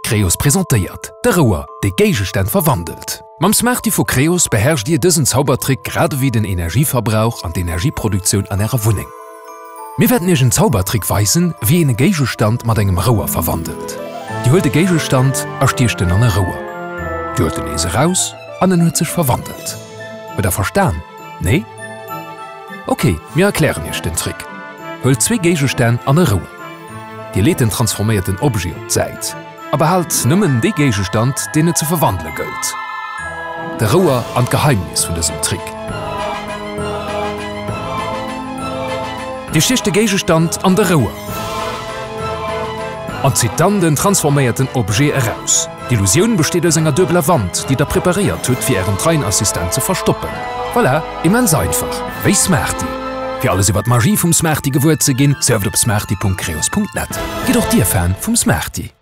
Creos presentéiert de Rouer, dee Géigestänn verwandelt. Mam Smarty vu Creos beherrscht Dir dësen Zaubertrick grad ewéi den Energieverbrauch an d'Energieproduktioun an Ärer Wunneng. Mir wäerten Iech en Zaubertrick weisen, wéi een e Géigestand mat engem Rouer verwandelt. Dir huelt e Géigestand a stiecht en an e Rouer. Dir huelt en nees eraus an en huet sech verwandelt. Huet Der verstan? Nee? Ok, mir erklären Iech den Trick. Huelt zwee Géigestänn an e Rouer. Dir leet den transforméierten Objet op d'Säit a behaalt nëmmen dee Géigestand, deen et ze verwandele gëllt. De Rouer an d'Geheimnis vun dësem Trick. Dir stiecht de Géigestand an de Rouer an zitt dann den transforméierten Objet eraus. D'Illusioun besteet aus enger duebeler Wand, déi der preparéiert hutt, fir ären treien Assistent ze verstoppen. Voilà, immens einfach, wéi Smarty! Fir alles iwwer d'Magie vum Smarty gewuer ze ginn, surft op smarty.creos.net. Gitt och dir Fan vum Smarty!